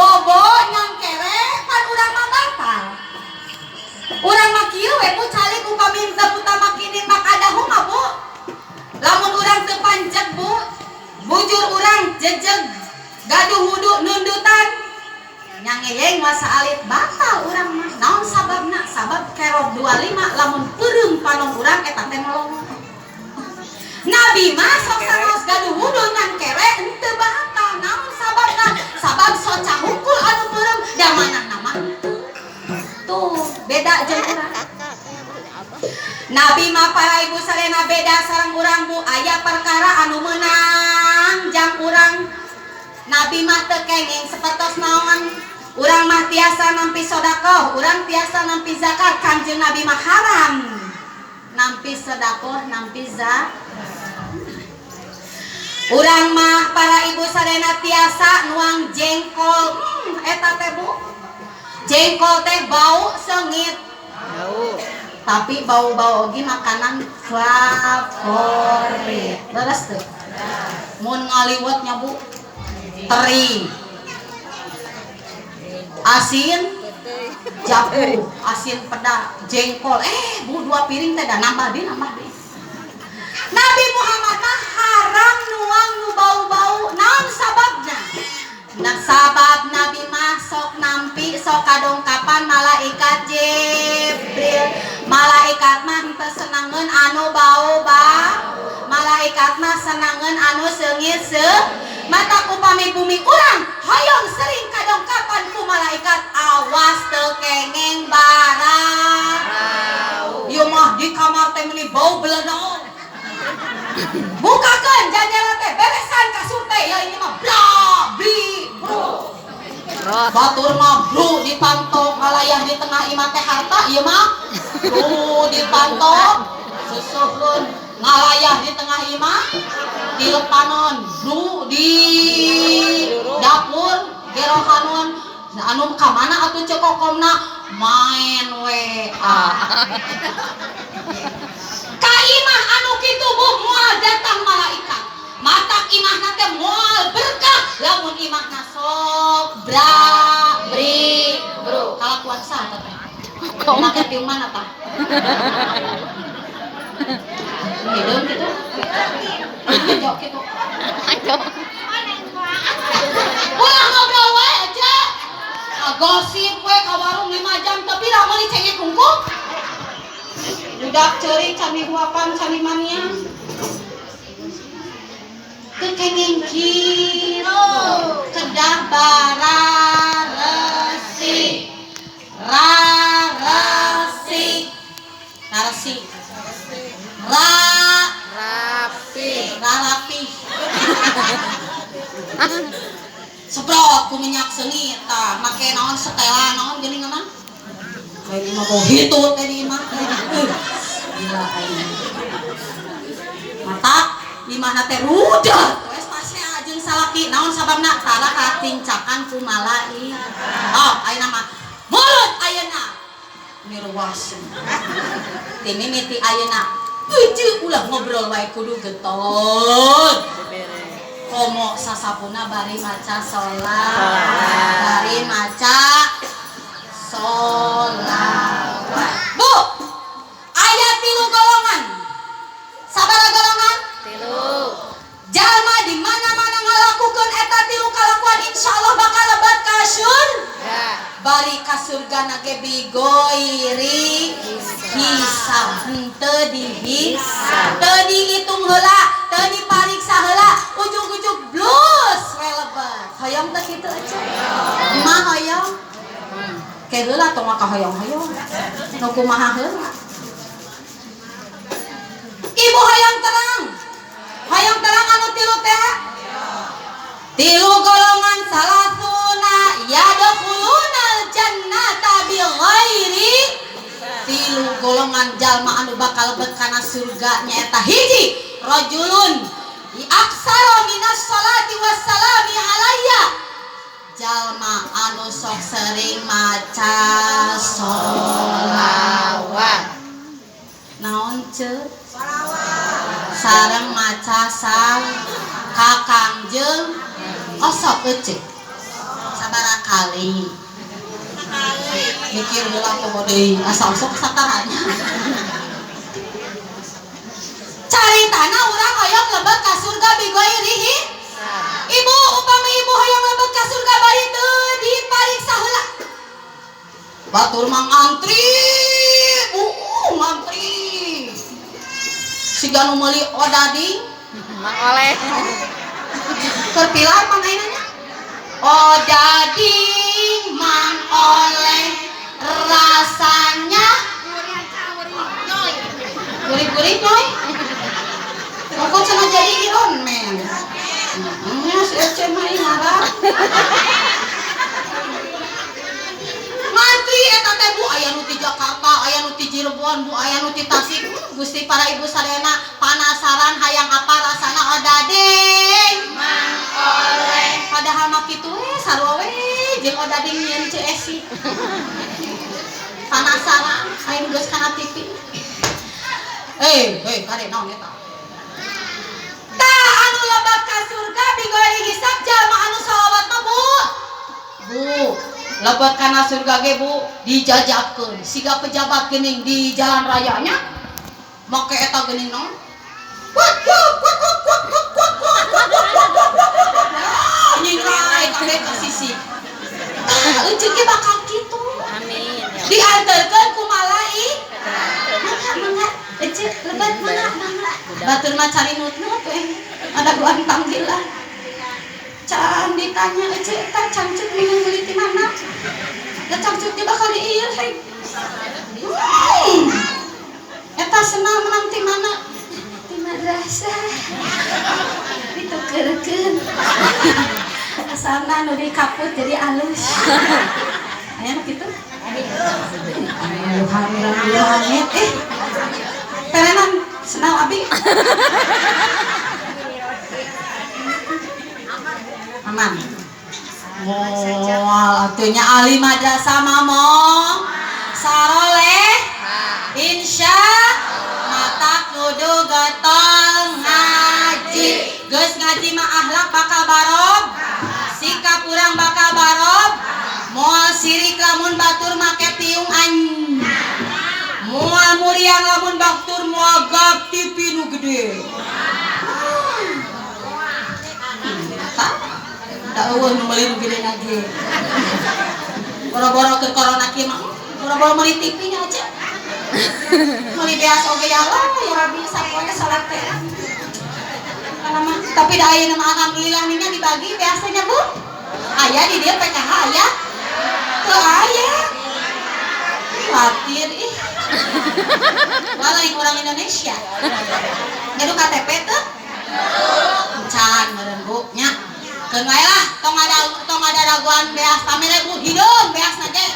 Bobo nyangkere pan urang mah batal. Urang mah kieu we, Bu, calik upami teu mutamakinin maq'adahu mah, Bu. Lamun urang teu panceg, Bu, bujur urang jejeg gaduh wudu nundutan nyangeyeng masa alit, batal urang mah. Naon sababna? Sabab kerob 25, lamun peureum panon urang eta teh melongo. Nabi mah sok sanaos gaduh wudu nyangkere henteu batal. Naon sababna? Sabab soca hungkul anu peureum da manahna mah henteu. Tuh, beda jeung urang. Nabi mah, para ibu sadayana, beda sareng urang, Bu. Aya perkara anu meunang jang urang, Nabi mah teu kenging. Sapertos naon? Urang mah tiasa nampi sodakoh, urang tiasa nampi zakat. Kanjeng Nabi mah haram nampi sodakoh, nampi zakat. Urang mah, para ibu sadayana, tiasa nuang jengkol, eta teh, Bu, jengkol teh bau seungit. Bau. Tapi bau-bau oge makanan favorit, leres tuh mun ngaliwetnya, Bu. Teri asin japu, asin peda, jengkol, Bu, dua piring teh dah nambah deui, nambah deui. Nabi Muhammad mah haram nuang nu bau-bau. Naon sababna? Nah, sabab Nabi mah sok nampi, sok kadongkapan malaikat Jibril. Malaikat mah henteu senangeun anu bau ba, malaikat mah senangeun anu seungit se mata. Upami bumi urang hoyong sering kadongkapan ku malaikat, awas teu kengeng barang. Ieu mah di kamar teh meuni bau beledog, bukakeun jendela teh, beresan kasur teh ya, ini mah bla bli bro. Rot. Batur mah bro dipantok, ngalayah di tengah imah teh harta, ieu mah bro dipantok susuhun, ngalayah di tengah imah dilepanon, bro di dapur gerohanon. Anu ka mana atuh Ceu Kokomna? Main WA. Ka imah anu kitu, Bu, moal datang malaikat. Matak imahna teh moal berkah lamun imahna sok bra bri bro. Kalakuan saha teh? Make tiung mana tah? Hideung kitu. Jok kitu. Aduh. Ulah ngobrol wae aja. Gosip we ka warung 5 jam, tapi lah meuli cengek hungkul. Budak ceurik can dihuapan, can dimanian. Teu kenging kitu. Kedah bararesik. Raresik. Raresik. Ra Rapi. Rarapi. Semprot ku minyak seungit tah, make naon, setela naon geuning mah. Kayak ini mah bau hitut teh di imah. Gila aing. Matak imahna teh rudet we pasea jeung salaki. Naon sababna? Tara katincakan ku malaikat. Oh, ayeuna mah mulut ayeuna miruas. Ti mimiti ayeuna euceu ulah ngobrol wae, kudu getol. Komo sasapuna bari maca sholawat, bari maca sholawat. Bu, aya tilu golongan. Sabaraha golongan? Tilu. Jalma di mana-mana ngalakukeun eta tilu kalakuan, insyaallah bakal lebet ka surga. Ya. Bari ka surga ge bighoiri hisab, henteu dihisab, teu dihitung heula, teu dipariksa heula, ujug-ujug blus we lebet. Hoyong teu kitu aja? Mah hoyong ke heula, tong maka hoyong-hoyong nu kumaha heula. Ibu hoyong terang, hoyong terang anu tilu teh, tilu golongan. Salasuna yadkhuluna jannata bi ghairi. Tilu golongan jalma anu bakal lebet kana surga nyaeta hiji, rajulun aksara minas salati wassalami alayya, jalma anu sok sering maca sholawat. Naon ce? Sareng maca sal ka Kangjeng. Osok ece? Sabaraha? Sabarakali. Mikir heula poho deui, asa osok sataranya. Caritana urang hoyong lebet ka surga bighairi hisab. Ibu, upami ibu hoyong lebet ka surga bari teu dipariksa heula. Batur mah ngantri, bu, ngantri. Siga nu meuli odading. Mang Oleh. Keur pilar pan ayeuna nya. Odading Mang Oleh rasanya gurih-gurih nyoy. Kok cenah jadi Iron Man. Si Ece mah ngarah. Ngantri eta teh bu, aya nu ti Jakarta, aya nu ti Cirebon, bu, aya nu ti Tasik. Gusti para ibu sadayana panasaran hayang apa rasana odading Mang Oleh. Padahal mah kitu we sarua we jeung odading nyieun Ceu Esi. Panasaran aya geus kana TV. Eh, kare naon eta? Tah anu lebet ka surga bighairi hisab jalma anu sholawat mah bu. Bu, lebet kana surga ge bu dijajabkeun siga pejabat geuning di jalan rayanya. Make eta geuning naon? Kuat kuat kuat kuat kuat kuat kuat kuat kuat kuat kuat kuat kuat kuat. Nyingrai kabeh ka sisi. Tah euceuk ge bakal kitu. Amin. Diantarkeun ku malaik. Mangga mangga ece lebet mangga mangga. Batur mah cari nut-nut we. Ada guan panggilan. Can ditanya ece eta cangcut minum beli di mana? Da cangcut ge bakal diieu hei. Eta senang menang ti mana? Ti madrasah. Ditukeurkeun. Asalna nu dikaput jadi alus. Aya nu kitu? Ayo hamilan eh. Terenan senang abi. Aman. Moal atuh nya ahli madrasah mah mong saroleh insya mata kudu getol ngaji. Geus ngaji mah akhlak bakal barob, sikap urang bakal barob. Moal sirik lamun batur make tiung an. Moal muriang lamun batur moal gap TV nu gede. Tah, da eueuh nu meuli nu gede lagi. Boro-boro keur corona kieu mah, boro-boro meuli TV nya aja. Meuli beas oge ya Allah, ya Rabbi sapoe salat teh. Kana mah, tapi da ayeuna mah alhamdulillah nya dibagi beasnya Bu. Aya di dieu PKH aya. Teu aya. Khawatir ih. Wah, lain orang Indonesia. Ngadu KTP tuh? Encan meureun Bu nya. Keun wae lah, tong ada raguan beas pamere Bu hideung beasna ge.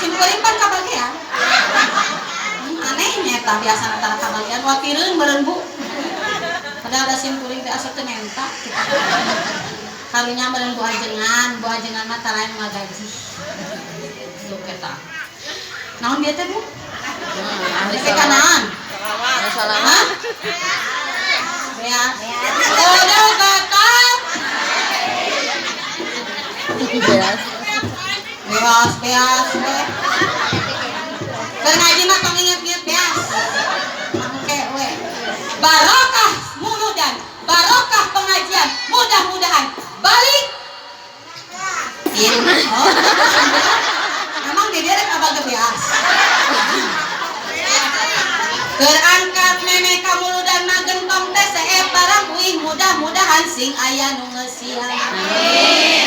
Sim kuring pan kabagean. Anehnya eta biasana tara kabagean watireun meureun Bu. Padahal ada sim kuring teh asa teu menta. Karunya meureun Bu ajengan mah tara aya ngagaji. Lu eta. Naon dia teh Bu? Ahli kanan. Salah. Beas. Kudu getol. Beas. Beas, beas, we. Keur ngaji mah tong inget-inget beas. Engke we. Barokah muludan, barokah pengajian. Mudah-mudahan balik. Oh, emang di dia rek abah beas. Keur angkat nenek kamuludan mah gentong teh seep barang uih mudah-mudahan sing aya nu ngeusian.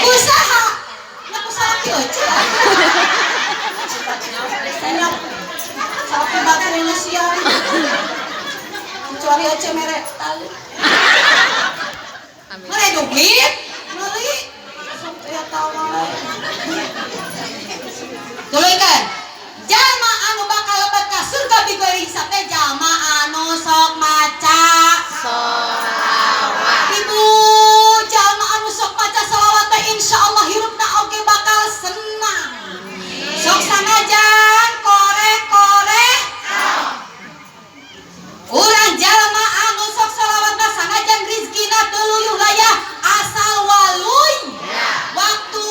Usaha. Nya kusaha kieu euceuk. Nya sapi batur ngeusian. Kecuali euceuk mere tali. Amin. Mere duit, meuli. Sok aya tawa. Tuluykeun. Jalma anu bakal lebet ka surga bighairi hisab teh jalma anu sok maca Sholawat. Ibu, jalma anu sok maca sholawat teh insyaallah hirupna oge bakal senang. Sok sanajan koreh-koreh urang jalma anu sok sholawat mah sanajan rizkina teu luyuh layah asal waluy. Waktu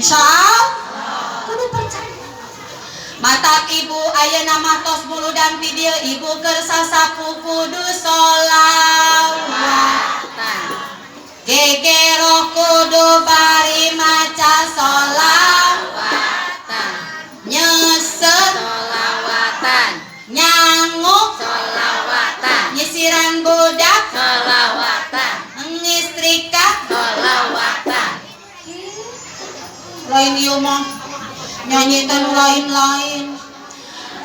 Insya Allah kudu percaya. Matak ibu ayeuna mah tos muludan ti dieu, ibu keur sasapu kudu sholawat, gegero kudu bari maca sholawat, nyeuseut Solawatan. Nyanguk Solawatan. Nyisiran budak Solawatan. Ngistrika Solawatan. Lain ieu mah nyanyi teh nu lain-lain.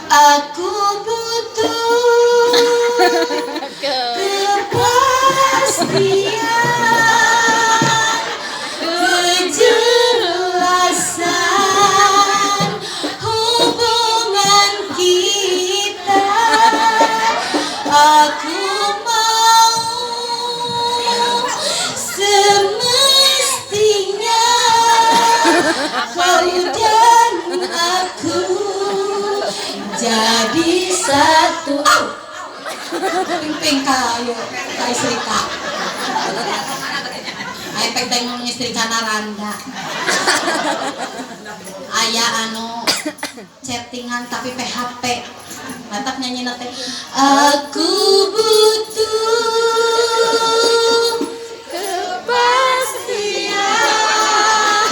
Aku butuh kepastian, kejelasan hubungan kita. Aku mau semestinya kau dan aku jadi satu. Au! Ping-ping kayo ka istrika. Ay pek teh ngomong istrikana randa. Aya anu chattingan tapi PHP. Matak nyanyi teh aku butuh Kepastian.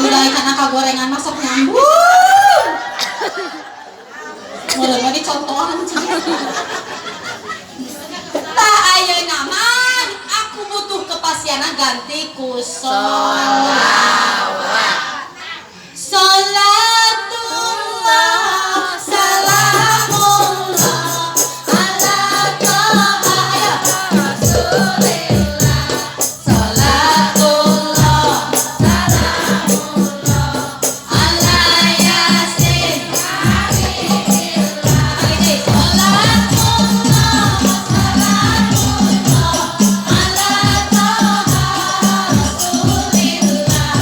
Udah karena kagorengan masuk nyambung. Mudah mah dicontohan sih. Tah ayeuna mah aku butuh kepastian ganti ku sholawat. Salatullah salamullah ala Toha, ayo, Rasulillah. Salatullah salamullah ala Yasin habibillah. Salatullah salamullah ala Toha Rasulillah.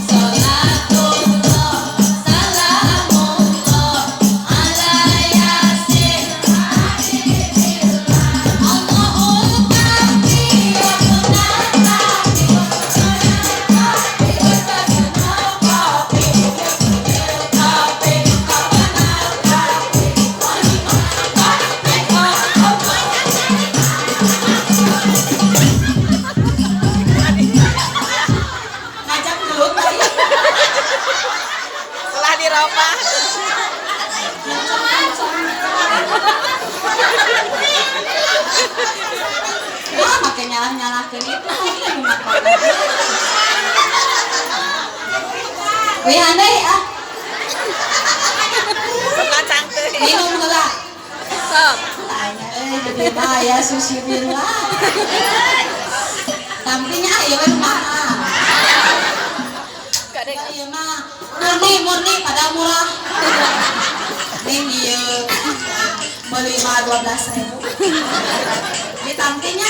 Salatullah salamullah ala Yasin habibillah. Allahul kafi wa kafi ngajak gelut tadi. Telah dirobah. Wah, make nyalah-nyalahkeun itu lagi Wih, andai ah, Kacang teh. Minum heula. Sok. Tanya, jadi bahaya sushi lah. Tampilnya ieu we mah. Kadek. Ieu mah murni murni pada murah. Ning ieu meuli mah 12.000. Ditampinya.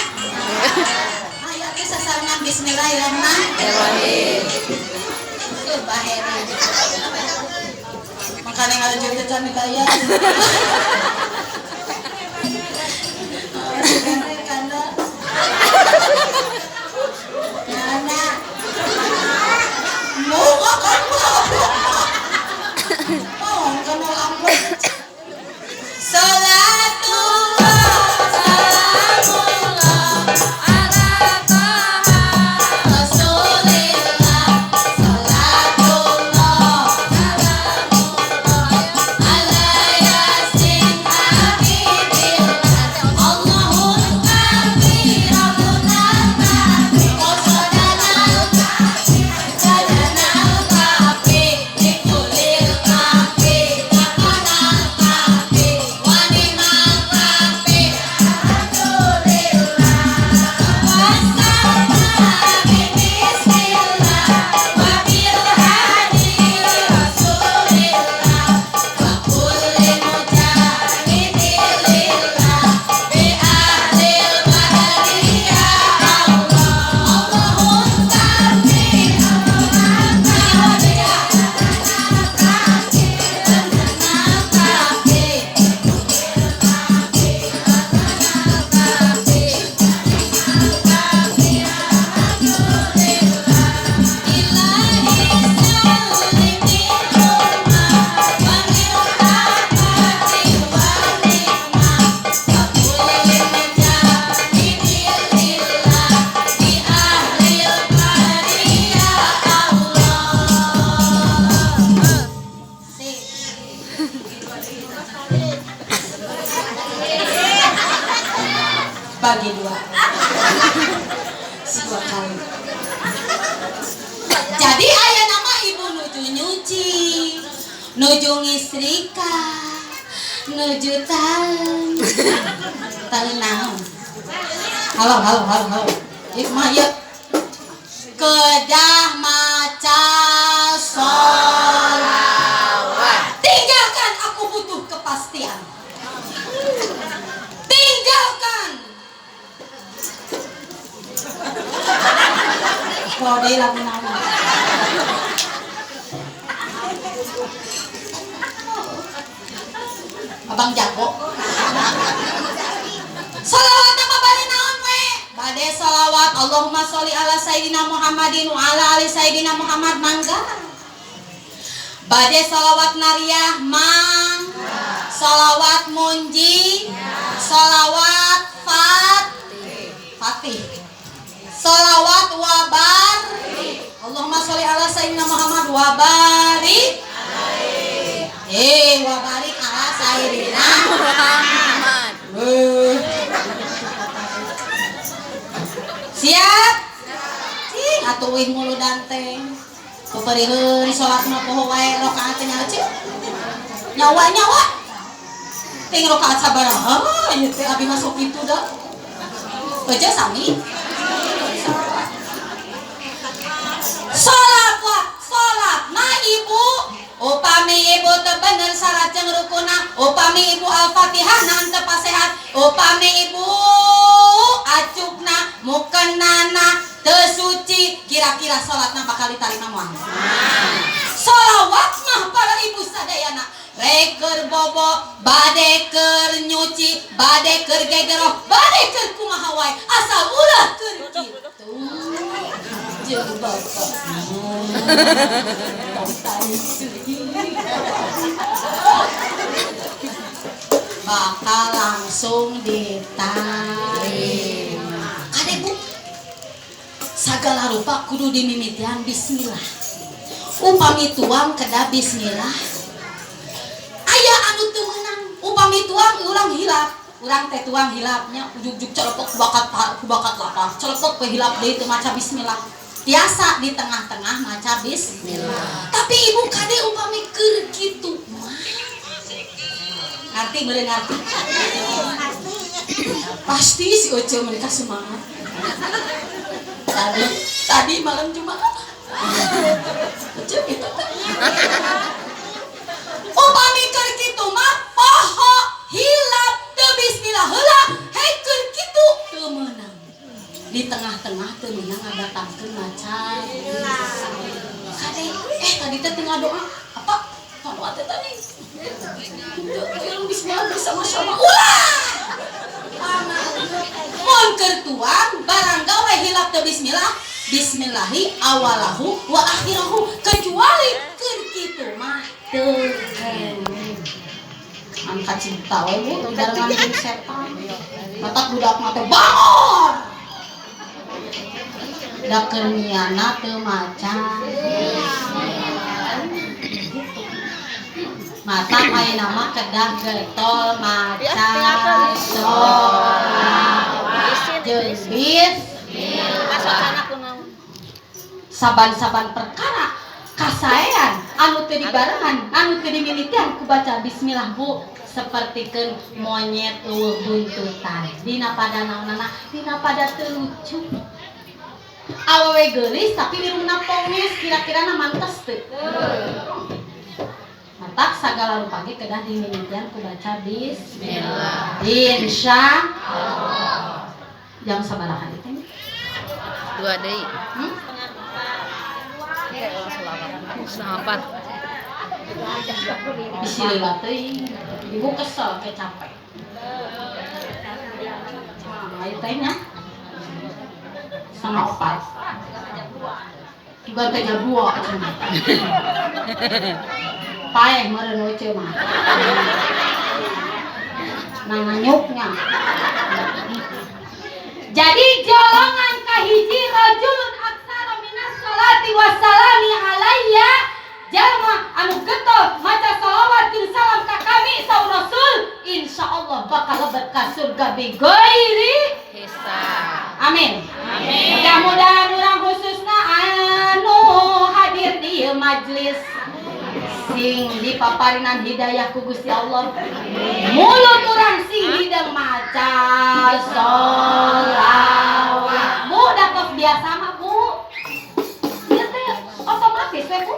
Ayo teh sasarengan bismillahirrahmanirrahim. Tuh baheri. Makanya ngalanjut ke kami kaya. Kanda. Nana. Mau makan Oh, kan mau amplop. Salatullah, salamullah Ala Toha Rasulillah. Salatullah, salamullah ala Yasin. nyuci, nuju ngistrika, nuju taeun. Taeun naon? Halo, halo, halo, halo. Ieu mah ieu. Kedah maca sholawat. Tinggalkan, aku butuh kepastian. Tinggalkan. Kode lagu naon? Abang jago. Salawat apa bade naon we? Bade salawat Allahumma sholli ala sayyidina Muhammadin wa ala ali sayyidina Muhammad, mangga. Bade salawat nariyah mang. Salawat munji, salawat fatih. Salawat wabar. Allahumma sholli ala sayyidina Muhammad wa barik. Wa barik ala sayyidina Muhammad. Siap? Cing atuh wih muludan teh. Peperiheun salat mah poho wae rakaat teh nya cing. Nyawa-nyawa. Ting rakaat sabaraha ieu teh abi masuk kitu dah. Baca sami. Salawat, salat nah ibu. Upami ibu teu bener syarat jeung rukuna, upami ibu Al-Fatihah nan teu pasehat, upami ibu acukna mukenana teu suci, kira-kira salatna bakal ditarima moal? Salawat mah para ibu sadayana, rek keur bobo, bade keur nyuci, bade keur gegeroh, bade keur kumaha wae, asal ulah keur kitu. Jeung bapak. Bakal langsung diterima. Kade bu, sagala rupa kudu dimimitian bismillah. Upami tuang kedah bismillah. Aya anu teu meunang, upami tuang urang hilap. Urang teh tuang hilapnya ujug-ujug celepok bakat lapar. Celepok we hilap deui teu maca bismillah. Biasa di tengah-tengah maca bismillah. Tapi ibu kade upami keur kitu mah. Ngerti meureun ngerti? Pasti si Oce mereka semangat. Tadi malam Jumat. Oce gitu teh. Upami keur kitu mah poho hilap teu bismillah heula, hei keur kitu teu meunang. Di tengah-tengah teu meunang ngadatangkeun maca. Kade tadi teh teu ngadoa. Apa? Ngadoa teh tadi. Teu bismillah bersama-sama. Ulah! Mun keur tuang barang gawe hilap teu bismillah, bismillahi awalahu wa akhirahu, kecuali keur kitu mah teu kene. Angkat cinta we bu, dibarengan jeung setan. Matak budak mah teh bangor. Da keur miana teu maca. Mata ayeuna mah kedah getol maca sholawat jeung bismillah. Saban-saban perkara kasaean anu teu dibarengan, anu teu dimimitian ku baca bismillah bu, sapertikeun monyet eueuh buntutan. Dina pada naonana, dina pada teu lucu. Awewe geulis tapi irungna pongis, kira-kira na mantes teu? Matak sagala rupa ge kedah dimimitian ku baca bismillah. Insya Allah. Jam sabaraha ieu teh? 2 deui. Setengah 4. Bisi lila teuing. Ibu kesel ke capek. Nah, ieu teh nya. 3:30. Juga teh jam 2 cenah. Paeh meureun we mah. Nanganyuknya. Jadi golongan kahiji rajulun aksara minas sholati wassalami alayya, jalma anu getol maca sholawat jeung salam ka kami saur Rasul, insyaallah bakal lebet ka surga bi ghairi hisab. Amin. Amin. Mudah-mudahan urang khususna anu hadir di majlis Sing dipaparinan hidayah ku Gusti Allah. Mulut urang sing hidang maca sholawat. Bu, da tos biasa mah, Bu. Ieu teh otomatis we, Bu.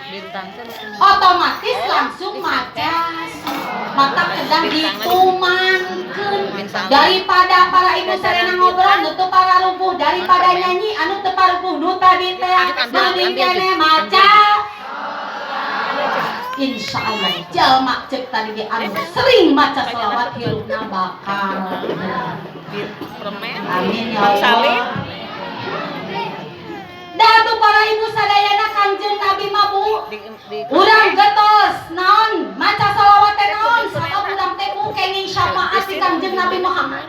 Bintang teh. Otomatis langsung maca, mata kedah ditumankeun daripada para ibu sarena ngobrol nu teu pararuguh, daripada nyanyi anu teu paruguh nu tadi teh, mending keneh maca. Insya Allah jalma, cek tadi ge, anu sering maca selawat hirupna bakal Permen. Amin ya Allah. Salim. Dah tuh, para ibu sadayana, Kanjeng Nabi mah, Bu, Di urang getos naon maca salawat teh naon, sabab urang teh, Bu, kenging syafaat ti Kanjeng Nabi Muhammad.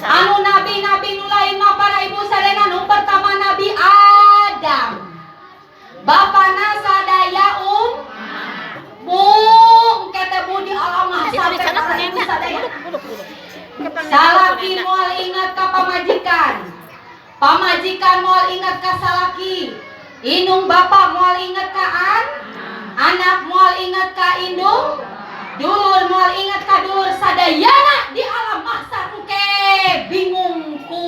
Anu nabi-nabi nu lain mah, para ibu sadayana, nu pertama Nabi Adam, bapana sadaya Bu, engke teh, Bu, di alam mahsyar teh, para ibu sadayana, salaki moal ingat ka pamajikan, pamajikan moal ingat ka salaki, indung bapak moal ingat ka anak, moal ingat ka indung, dulur moal ingat ka dulur. Sadayana di alam mahsyar engke bingung ku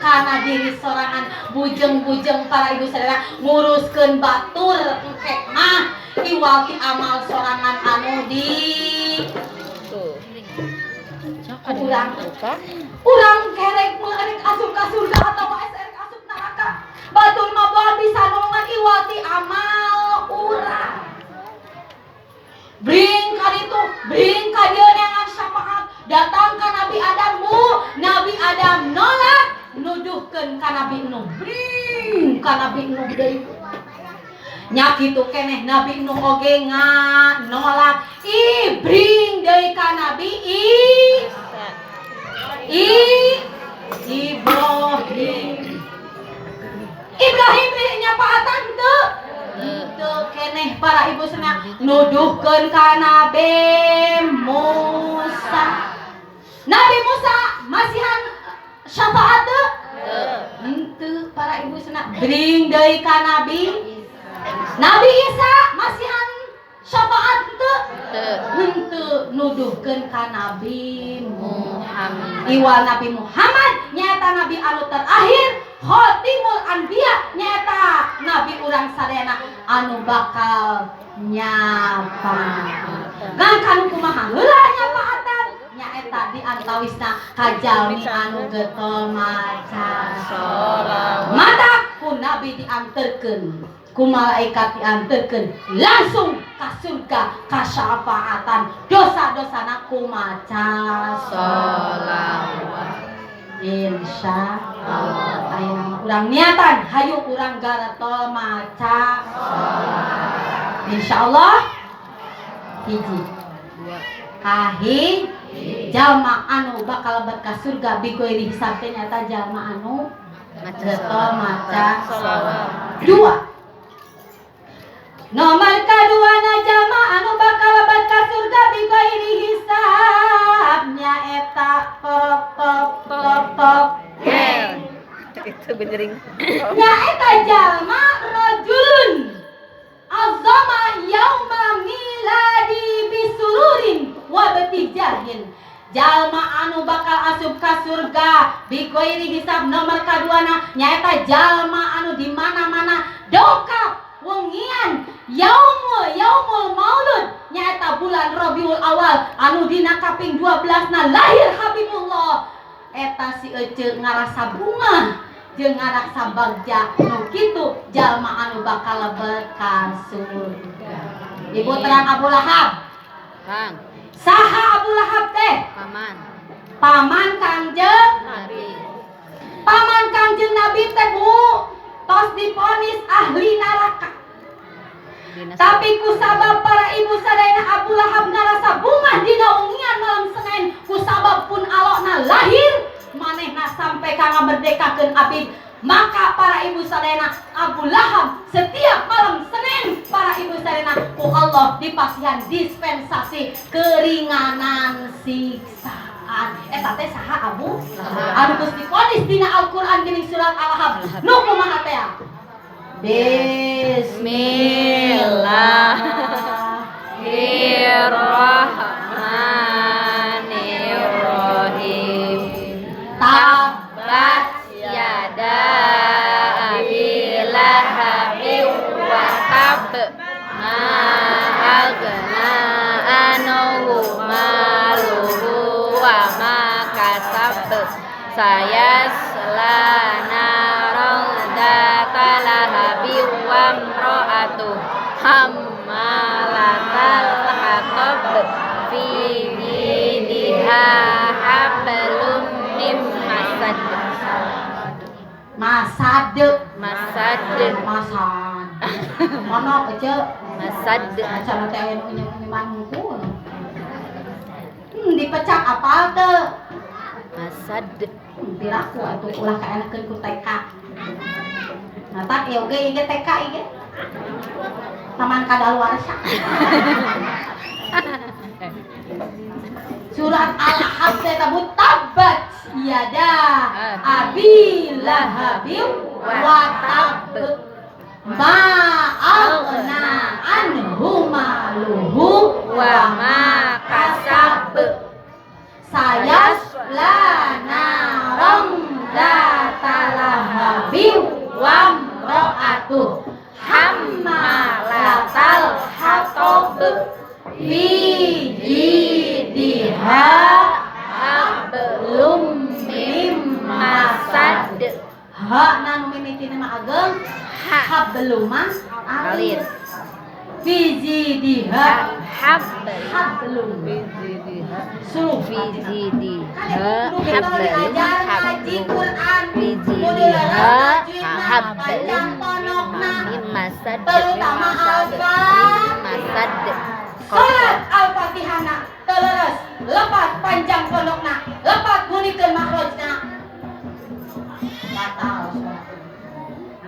kana diri sorangan. Bujeng-bujeng, para ibu sadayana, nguruskeun batur engke mah iwal ti amal sorangan anu di Tuh. Urang urang kerek rek asup ka surga atau rek asup neraka, batur mah moal bisa nolongan iwal ti amal urang. Bring ka ditu, bring ka dieu neangan syafaat, datang ka Nabi Adam, Bu. Nabi Adam nolak, nuduhkeun ka Nabi Nuh. Bring ka Nabi Nuh deui. Nya kitu keneh, Nabi Nuh oge nga nolak. Ih, bring deui ka Nabi I I Ibrahim. Ibrahim nyapaatan teu? Teu keneh, para ibu sana, nuduhkeun ka Nabi Musa. Nabi Musa masihan syafaat teu? Henteu, para ibu sana. Bring deui ka Nabi Nabi Isa, masihan syafaat teu? Henteu, nuduhkeun ka Nabi Muhammad. Iwal Nabi Muhammad nyaeta nabi anu terakhir, khotimul anbiya, nyaeta nabi urang sadayana anu bakal nyapa. Ngan kanu kumaha heula nyapaatan nyaeta di antawisna kajalmi anu getol maca Sholawat. Mata ku nabi dianterkeun, ku malaikat dianterkeun langsung ka surga, kasyafaatan dosa-dosana ku maca Sholawat. Insya Allah ayeuna mah urang niatan, hayu urang garetol maca. Insya Allah hiji. Dua. Kahi jalma anu bakal lebet ka surga bighoiri hisab teh nyata jalma anu Maca getol maca sholawat. Dua, nomor kedua na, jalma anu bakal lebet ka surga bighoiri hisab nyaeta top top top top. Itu benyering. Nyaeta jalma rajulun azama yauma miladi bisururin wa btijahin. Jalma anu bakal asup ka surga bighoiri hisab nomor kaduana nyaeta jalma anu di mana-mana dongkap wengian yaumul yaumul maulud, nyaeta bulan Rabiul Awal anu dina kaping 12 na lahir Habibullah. Eta si ece ngarasa bunga jeung ngarasa bagja. Nu kitu jalma anu bakal lebet ka surga. Ibu terang Abu Lahab? Kang. Saha Abu Lahab teh? Paman. Paman Kangjeng Nabi. Paman Kangjeng Nabi teh, Bu, tos diponis ahli neraka. Dina Tapi kusabab, para ibu sadayana, Abu Lahab ngarasa bungah dina wengian malam Senin kusabab pun alokna lahir, manehna sampai ka ngamerdekakeun abid. Maka, para ibu sadayana, Abu Lahab setiap malam Senin, para ibu sadayana, ku Allah dipasihan dispensasi keringanan siksaan. Eta teh saha? Abu anu geus diponis dina Al-Qur'an geuning surat Al-Lahab. Nu kumaha teh? Bismillah. Bismillahirrahmanirrahim. Tabbat yada abi lahabin wa tab ma aghna anhu maluhu wa ma kasab sayasla naran dzata lahabin wa imra'atuhu hammalatal hatab fi jidha hablum mim masad. Masad. Masad. Masad. Mana ece? Masad. Acara teh aya nu nyiman hungkul. Dipecak apal teu? Masad. Piraku atuh ulah kaenakeun ku TK. Nah tak ieu ge ieu TK ieu. Taman kadaluarsa. Surat Al-Ahzab teh tabbat yada abi lahabin wa tab ma aghna anhu maluhu wa ma kasab sayasla naran dzata lahabin wa imra'atuh hammalatal hatab fi jidha hablum mim masad. Ha na nu mimitina mah ageng, hablum mah alit. Fi jidha hablum suluh fi jidha hablum ngaji Quran fi jidha hablum mim masad terutama masad. Salat Al-Fatihana teleres lepat panjang pondokna lepat bunikeun makhrajna batal salat.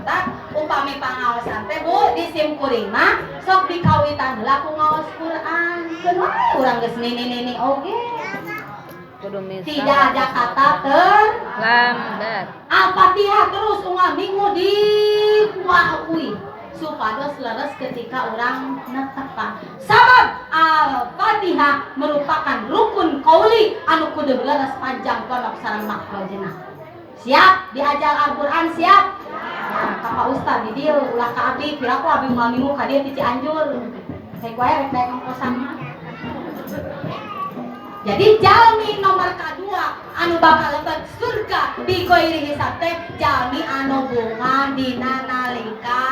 Tah upami pangaosan teh Bu di sim kuring mah sok dikawitan heula ku ngaos Quran. Keun wae urang geus nini-nini oge. Tidak ada kata terlambat. Al-Fatihah terus unggal minggu di kuah-kuih supados leres ketika orang netepan. Sabab Al-Fatihah merupakan rukun qauli anu kudu leres panjang pondok sareng makhrajna. Siap diajar Al-Qur'an siap? Nah, ka Pak Ustaz di dieu ulah ka abi, piraku abi moal minggu ka dieu ti Cianjur. Rek wae rek daek ongkosan mah. Jadi jalmi nomor kedua anu bakal lebet surga bi ghairi hisab teh jalmi anu bunga dina nalika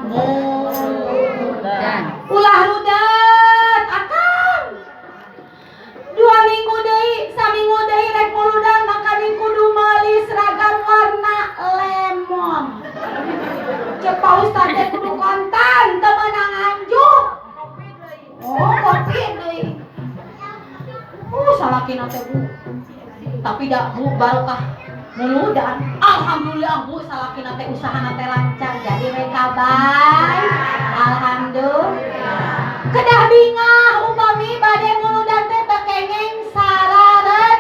muludan. Ulah rudat akang. 2 minggu deui, saminggu deui rek muludan makaning kudu meuli seragam warna lemon. Cek Pak Ustaz teh kudu kontan teu meunang anjuk. Oh, kopi deui. Salakina teh Bu. Tapi dak Bu barokah muludan. Alhamdulillah Bu salakina teh usahana teh lancar jadi mereka baik. Alhamdulillah. Kedah bingah upami bade muludan teh teu kengeng sarared.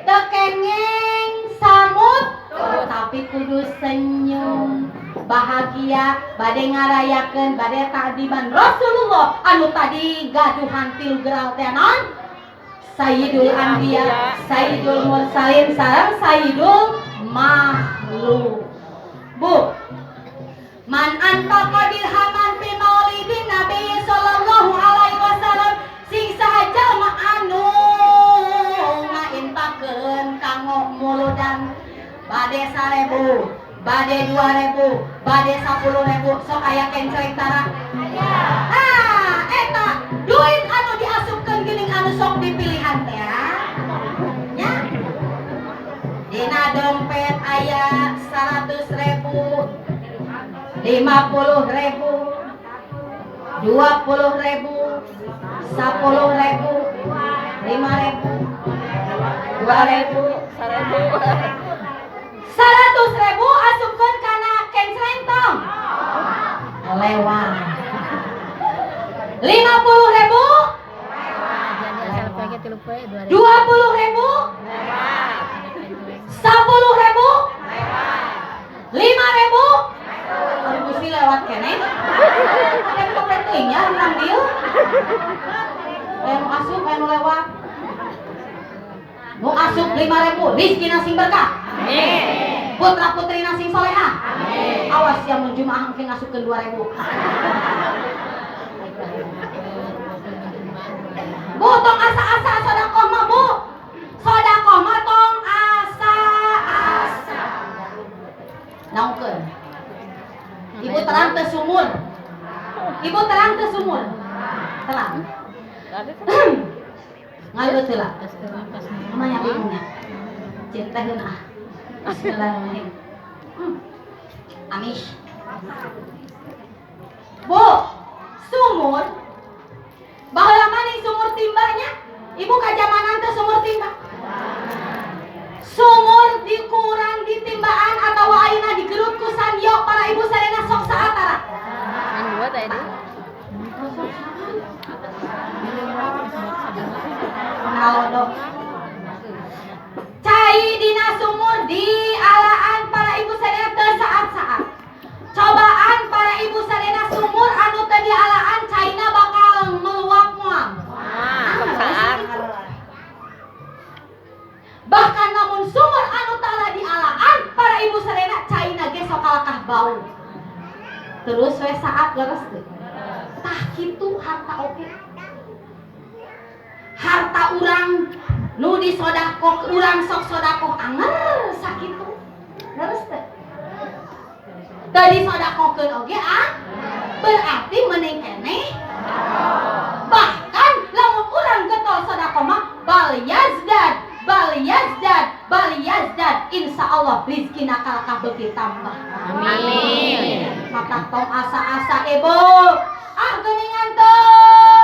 Teu kengeng samut, tapi kudu senyum. Bahagia bade ngarayakeun bade ta'diban Rasulullah anu tadi gaduhan tilu geral teh naon? Sayyidul Anbiya, Sayyidul Mursalin, sareng Sayyidul Makhluk. Bu, man anfaqa dirhaman fi maulidin Nabi sallallahu alaihi wasallam sing saha jalma anu ngainfakeun kanggo muludan bade 1.000, bade 2.000, bade 10.000, sok aya kencreng tara. Ah, eta duit anu diasupkeun geuning anu sok dipilihan teh nya. Dina dompet aya 100.000, 50.000, 20.000, 10.000, 5.000, 2.000, 1.000. 100.000 asupkeun kana kencreng tong. Lewat. 50.000, 20.000, 10.000, 5.000. Aduh Gusti lewat keneh. Ada kopet teuing. Kan urang dieu. Aya nu asup, aya nu lewat. Nu asup 5.000, rizkina sing berkah. Amin. Putra putrina sing solehah. Amin. Awas ya mun jumaah engke ngasupkeun 2.000. Bu, tong asa-asa sedekah mah, Bu. Sedekah mah tong asa-asa. Naungkeun. Ibu terang teu sumur. Ibu terang teu sumur. Terang. Ngaleut heula. Namanya bingungnya. Cinta heun ah. Bismillahirrahmanirrahim. Amis. Bu, sumur baheula mah sumur timbanya. Ibu kajamanan teh sumur timba. Sumur dikurang ditimbaan atau ayeuna digerut ku sanyo para ibu sadayana sok saatara. Ngan dua tadi. Ngalodo. Cai dina sumur di alaan para ibu sadayana teu saat-saat. Cobaan para ibu sadayana sumur anu teu dialaan caina bakal meluap moal. Saat. Bahkan namun sumur anu tala dialaan para ibu sadayana caina ge sok kalakah bau. Terus we saat leres teu. Tah kitu harta oge. Harta urang nu disodakoh urang sok sodakoh anger sakitu. Leres teu? Teu disodakohkeun oge ah berarti mending keneh. Bahkan lamun urang getol sodakoh mah bal yazdad bal yazdad bal yazdad, insyaallah rizkina kalakah beuki tambah. Amin. Maka tong asa-asa ibu ah geuningan teu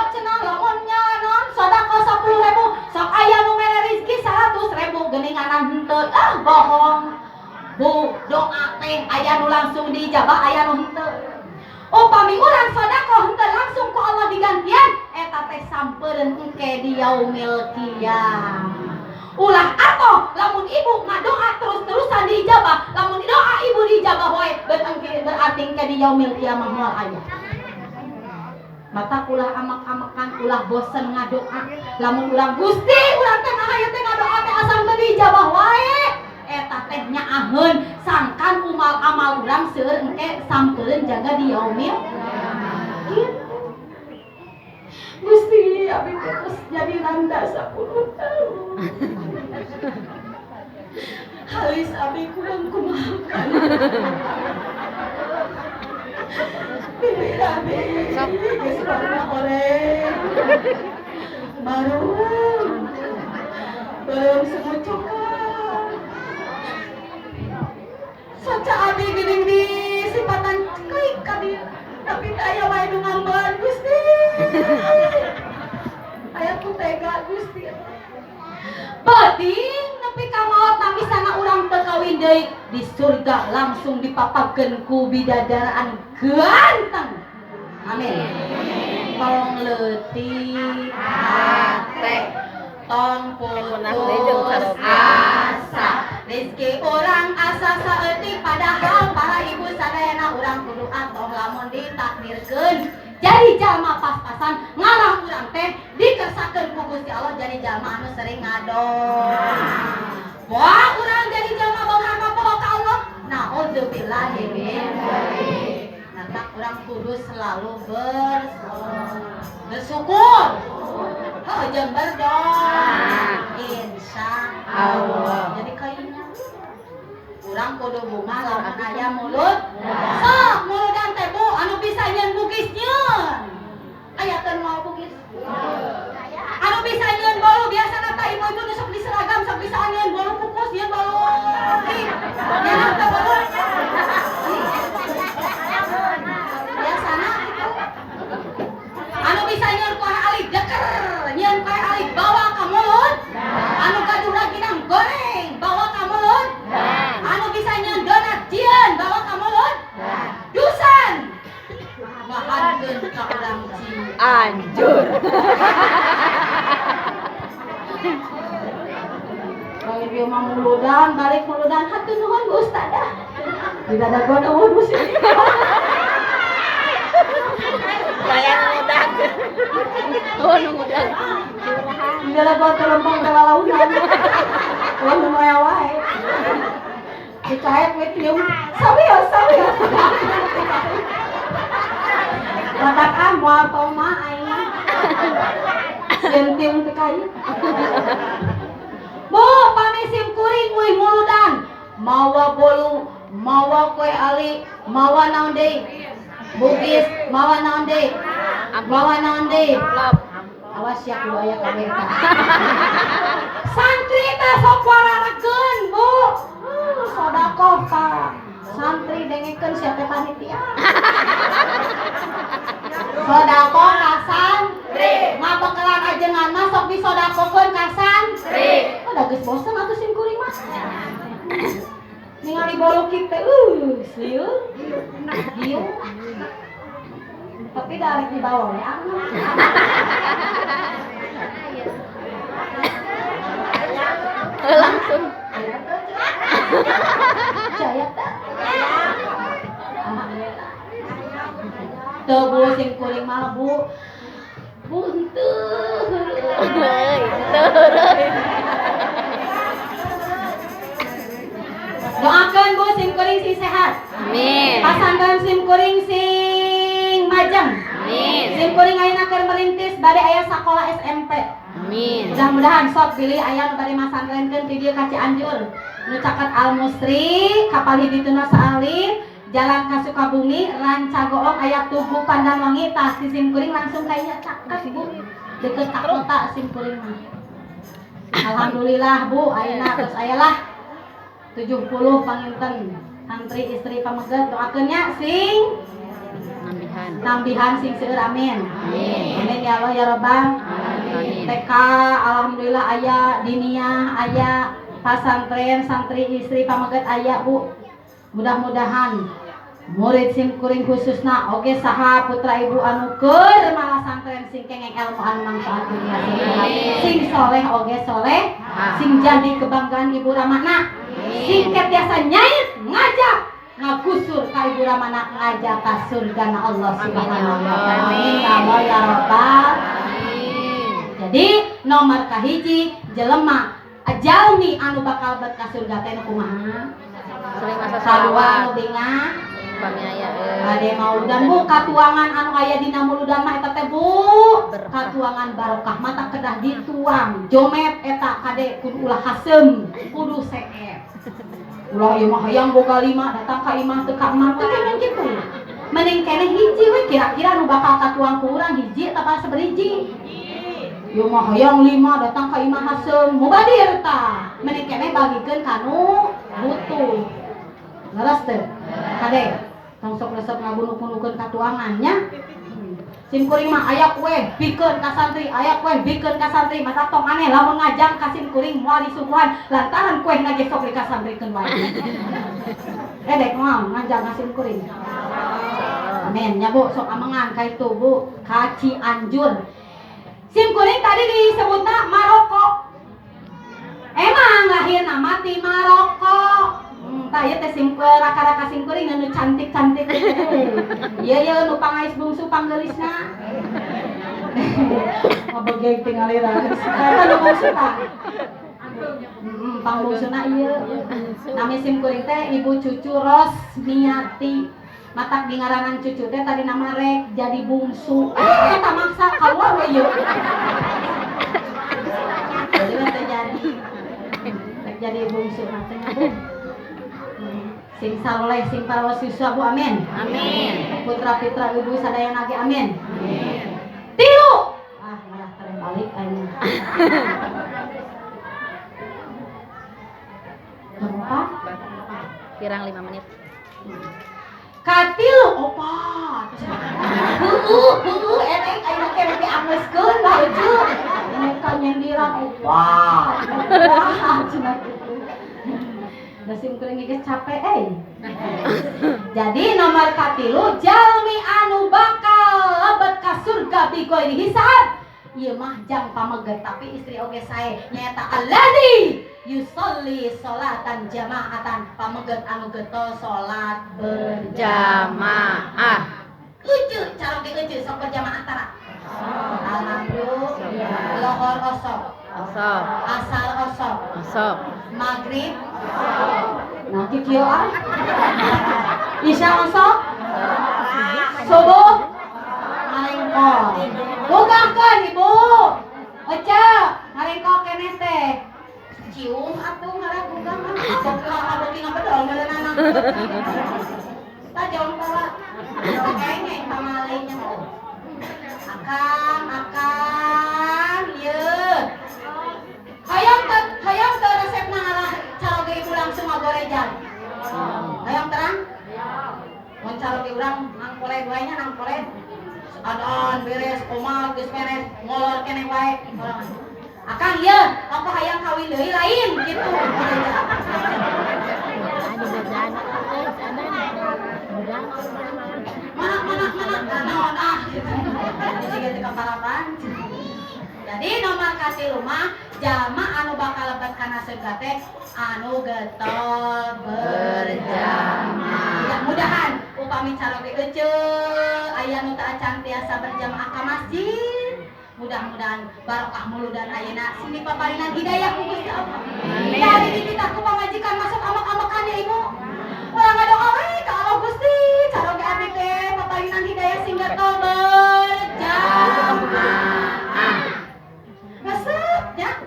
cenah lamun nyanon sodakoh 10.000 sok aya nu mere rizki 100.000 geuninganan henteu ah bohong. Bu, doa teh aya nu langsung diijabah aya nu henteu. Upami urang sodakoh henteu langsung ku Allah digantian eta teh sampereun engke di yaumil qiyamah. Ulah atoh lamun ibu ngadoa terus-terusan diijabah, lamun doa ibu diijabah wae berarti engke di yaumil qiyamah moal aya. Mata ulah amak-amakan, ulah bosen ngadoa. Lamun urang Gusti urang teh ngahayu teh ngadoa teh asal teu diijabah wae. Eta teh nyaaheun sangkan umal amal urang seueur engke sampereun jaga di yaumil gitu. Gusti abi teh terus jadi randa 10 tahun. Halis abi kurang kumahakan. Bibir abi geus warna oranye. Baru belum semut coklat. Saca abi geuning di sipatan klik ka dieu. Tapi teh aya wae nu ngambean Gusti. Aya ku tega Gusti. Beuting nepi ka maot namisana urang teu kawin deui di surga langsung dipapagkeun ku bidadara anu ganteng. Amin. Tong leutik hate, tong putus asa. Rezeki urang asa saeutik padahal para ibu sadayana urang kudu atoh lamun ditakdirkeun jadi jalma pas-pasan ngarah urang teh dikersakeun ku Gusti Allah jadi jalma anu sering ngadoa. Wah, urang jadi jalma beunghar mah poho ka Allah. Nauzubillahi min dzalik. Maka urang kudu selalu bersyukur. Heuh jeung berdoa. Insya Allah. Jadi kayaknya urang kudu bungah lamun aya mulut. Sok muludan teh Bu anu bisa nyeun bugis nyeun. Aya teu moal bugis? Anu bisa nyeun bolu biasana teh ibu-ibu nu sok diseragam sok bisa nyeun bolu kukus nyeun bolu kering. Nyeun teh bolu. Biasana kitu. Anu bisa nyeun kuah ali deker, nyeun kuah ali bawa ka mulut. Anu gaduh raginang goreng bawa ka mulut. Anu bisa nyeun donat jieun bawa ka mulut. Dusan mahankeun ka urang Cianjur. Balik ieu mah muludan, balik muludan hatur nuhun Bu Ustadzah. Tidak ada gua eueuh Gusti. Saya muludan. Oh, nunggu dah. Di dalam lempeng ke lalaunan. Oh, nu moal wae. Dikaet we tiung. Sawios, sawios. Batak ah moal toma aing mah. Sieun tiung teh kai. Bu, pami sim kuring uih muludan. Mawa bolu, mawa kue ali, mawa naon deui? Bugis, mawa naon deui? Mawa naon deui? Awas ya kudu aya kabeh tah. Santri teh sok wararageun, Bu. Sodakoh ka santri dengekeun sia teh panitia. Sodakoh ka santri. Ngabekelan ajengan mah sok disodakohkeun ka santri. Oh, da geus bosen atuh sim kuring mah. Ningali bolu kieu teh sieun. Giung. Tapi dari di bawah ya. Langsung. Jaya teh. Tuh Bu sing kuring mah Bu. Bu henteu heureuy. Doakeun Bu sim kuring sing sehat. Amin. Pasangkeun sim kuring sing majeng. Amin. Sim kuring ayeuna keur merintis bade aya sakola SMP. Amin. Mudah-mudahan sok bilih aya nu bade masantrenkeun ti dieu ka Cianjur. Nu caket Al Musri, kapal dituna saalif, jalan ka Sukabumi, Rancagoong aya Tugu Pandanwangi tah si sim kuring langsung kayaknya caket Bu. Deket ka kota sim kuring mah. Alhamdulillah Bu, ayeuna terus aya lah 70 panginten santri istri pameget doakeun nya sing nambihan. Nambihan sing seueur amin. Amin. Amin ya Allah ya Rabbal. Amin. TK alhamdulillah aya diniyah aya pasantren santri istri pameget aya Bu. Mudah-mudahan murid sim kuring khususna oge saha putra ibu anu keur malah santren sing kengeng ilmu anu manfaat dunia sing sing soleh oge soleh sing jadi kebanggaan ibu ramana sing tiasa nyait ngajak ngagusur ka ibu ramana ngajak ka surgana Allah Subhanahu wa taala. Amin ya Allah ya Rabbal. Jadi nomor kahiji jelema jalmi anu bakal bet ka surga teh nu kumaha? Sering masa Sarua anu bingah pami aya bade mauludan Bu katuangan anu aya dina muludan mah eta teh Bu katuangan barokah mata kedah dituang jomet eta kade kudu ulah haseum kudu seep ulah ieu mah hayang boga lima datang ka imah teu ka emah teu kenging kitu mending keneh hiji we kira-kira nu bakal katuang ku urang hiji atawa saberiji ieu mah hayang lima datang ka imah haseum mubadir tah mending keneh bagikeun ka nu butuh leres teu kade tong sok resep ngagunuk-gunukeun katuangan nya. Sim kuring mah aya kue bikeun ka santri, aya kue bikeun ka santri, mata tong aneh lamun ngajang ka sim kuring moal disuguhan lantaran kue na ge sok dikasantrikeun wae. Dek moal ngajang ka sim kuring. Amin nya Bu, sok amengan ka itu Bu, ka Cianjur. Sim kuring tadi disebutna Maroko. Emang lahirna mah ti Maroko. Tah ieu teh sim raka-raka sim kuring anu cantik-cantik teh. Ieu ieu nu pangais bungsu panggeulisna. Ngabegeg tingali ra. Eta nu bungsu tah. Pangbungsuna ieu. Nami sim kuring teh Ibu Cucu Rosmiati. Matak di ngaranan cucu teh tadi nama rek jadi bungsu. Eta maksa kaluar we ieu. Jadi teh jadi rek jadi bungsu teh Bu. Sing saleh sing para siswa Bu amin. Amin. Putra-putra ibu sadayana ge amin. Amin. Tilu. Ah, malah terbalik aing. Berapa? Kirang 5 menit. Katilu opat. Heueuh, heueuh erek ayeuna ke rek diangeuskeun lah eueuh. Ini ka nyendiran opat. Wah, cenah kitu. Da sim kuring geus capek euy. Jadi nomor katilu jalmi anu bakal lebet ka surga bighairi hisab. Ieu mah jang pameget tapi istri oge sae nyaeta alladzi yusolli sholatan jamaatan pameget anu getol salat berjamaah. Euceu caroge euceu sok berjamaah tara. Alhamdulillah. Lohor osok. Osok. Asar osok. Osok. Maghrib. Nah, kieu ah. Isya osok. Subuh ngalengkol. Bukahkeun Ibu. Oca, ngalengkol keneh teh. Cium atuh ngaragugah mah. Sok kabeuki ngabedol meureunana. Tajong tala. Kengeng pamalingnya mah. Akang, akang, ieu. Hayang teu hayang teu resepna ngalah caroge ibu langsung ngagorejan. Hayang terang? Mun caroge urang nangkoled wae nya nangkoled. Adon beres komal geus beres ngolor keneh wae. Akang ieu, apa hayang kawin deui lain kitu gorejan. Mana mana mana naon ah gitu. Jadi teu kaparapan. Jadi nomor katilu mah jalma anu bakal lebet kana surga teh anu getol berjamaah. Mudah-mudahan upami caroge eceu aya nu teu acan tiasa berjamaah ka masjid. Mudah-mudahan barokah muludan ayeuna sing dipaparinan hidayah ku Gusti Allah. Dari dititah ku pamajikan masuk amak-amakan ya Ibu. Ulah ngadoa we ka Allah Gusti, caroge abdi teh paparinan hidayah sing getol berjamaah. Resep ya.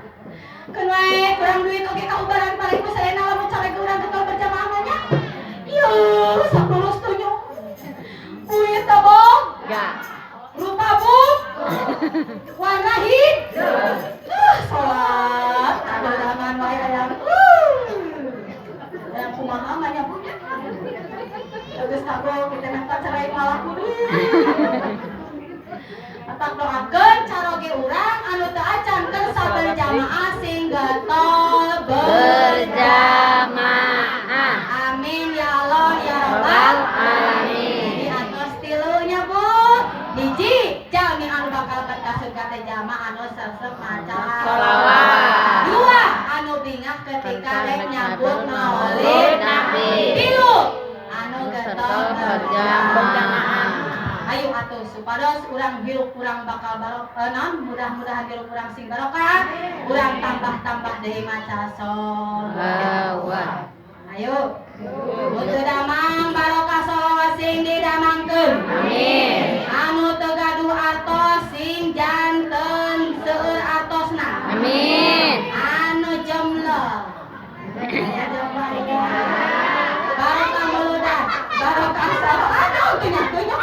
Keun wae kurang duit oge kaubaran paling ku saena lamun caroge urang getol berjamaah mah nya. Yuh, sok lulus tunjuk. Duit tabong. Enggak. Rupa bu. Warna hijau. Sholat kadodangan wae ayam. Ayam kumaha mah nya Bu nya. Geus kagok kita nangka cerai malah kudu. Atak doakeun caroge urang anu teu acan kersa berjamaah sing getol berjamaah. Amin ya Allah ya Rabbal alamin. Jadi atos tilunya Bu. Hiji jalmi anu bakal lebet ka surga teh jalma anu sesep maca sholawat. Dua anu bingah ketika rek nyambut maulid Nabi. Tilu anu getol berjamaah. Ayo atuh supados urang hirup urang bakal barokah naon mudah-mudahan hirup urang sing barokah, urang tambah-tambah deui maca sholawat. Ayo. Teu damang barokah sholawat sing didamangkeun. Amin. Anu teu gaduh artos sing janten seueur artosna. Amin. Anu jomlo. Aya jomlo aya. Barokah muludan, barokah sholawat. Aduh, tunyak-tunyak.